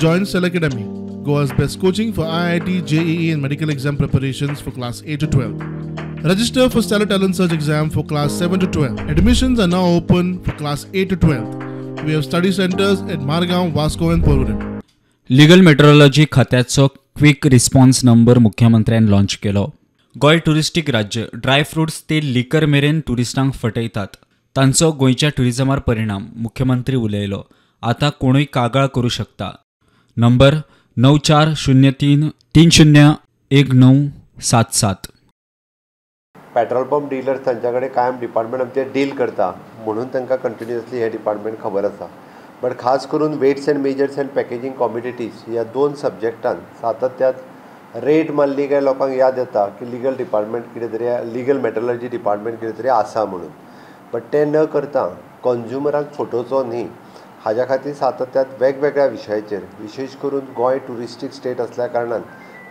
Join Stellar Academy, Goa's best coaching for IIT, JEE and medical exam preparations for class 8 to 12. Register for Stellar Talent Search exam for class 7 to 12. Admissions are now open for class 8 to 12. We have study centers at Margao, Vasco and Porvorim. Legal metrology खात्याचो quick response number मुख्यमंत्र्यान launch केलो. Goa touristic राज्य, dry fruits ते liquor मेरेन ट्युरिस्टांक फटयतात, तांचो गोंयच्या ट्युरिजमार परिणाम, मुख्यमंत्री उलयलो. आतां कोणूय कागाळ करूं शकता. नंबर 9403 30 1977. पेट्रोल पंप डिलर्स तांच्या कडेन कायम डिपार्टमेंट आमचें डील करता म्हणून तांकां कंटिन्युअसली हें डिपार्टमेंट खबर आसा. बट खास करून weights and measures and packaging commodities ह्या दोन सब्जेक्टान सातत्यात रेट मारली काय लोकांक याद येता की लिगल डिपार्टमेंट कितें तरी, लिगल मेट्रोलॉजी डिपार्टमेंट कितें तरी आसा म्हणून. बट तें न करता कंज्युमरांक फटोवचो न्ही हाज्या खातीर सातत्यात वेगवेगळ्या विशयाचेर, विशेश करून गोंय ट्युरिस्टीक स्टेट असल्या कारणान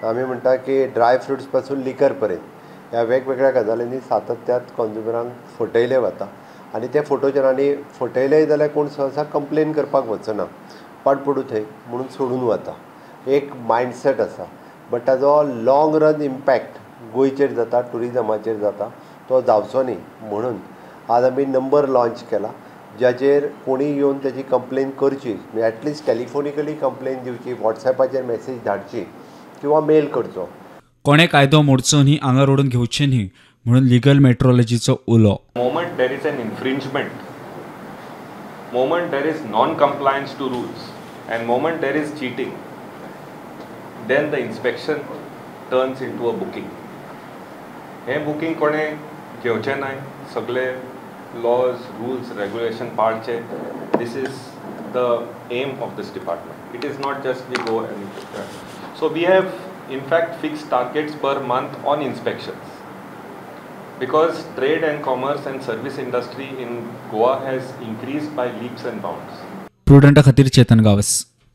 आमी म्हणटा की ड्राय फ्रुट्स पासून लिकर पर्यंत ह्या वेगवेगळ्या गजालींनी सातत्यात कंज्युमरांक फटयले वता आनी ते फटोवचे आनी फटयलेय जाल्यार कोण सहसा कंप्लेन करपाक वचना, पाड पडूं थंय म्हणून सोडून वता, एक मायंडसेट आसा. बट ताजो लाँग रन इम्पॅक्ट गोंयचेर जाता, ट्युरिजमाचेर जाता, तो जावचो न्ही म्हणून आज आमी नंबर लॉन्च केला ज्याचेर कोणी येवन तेजी कंप्लेन करची, एटलिस्ट टेलिफोनिकली कंप्लेन दिवची, वॉट्सॅपाचेर मॅसेज धाडची किंवा मेल करचो. कोणे कायदो मोडचो न्ही, आंगार ओडून घेवचें न्ही म्हणून लिगल मेट्रोलॉजीचो उलो. Moment there is an infringement, moment there is non compliance to rules and moment there is cheating, then the inspection turns into a booking. हें बुकींग कोणें घेवचें ना, सगळे लॉज रुल्स रेगुलेशन पाळचे. This is the aim of this department. It is not just we go and so we have in fact fixed targets per month on inspections, because trade and commerce and service industry in Goa has increased by leaps and bounds. प्रुडंटा खातीर चेतन गावस.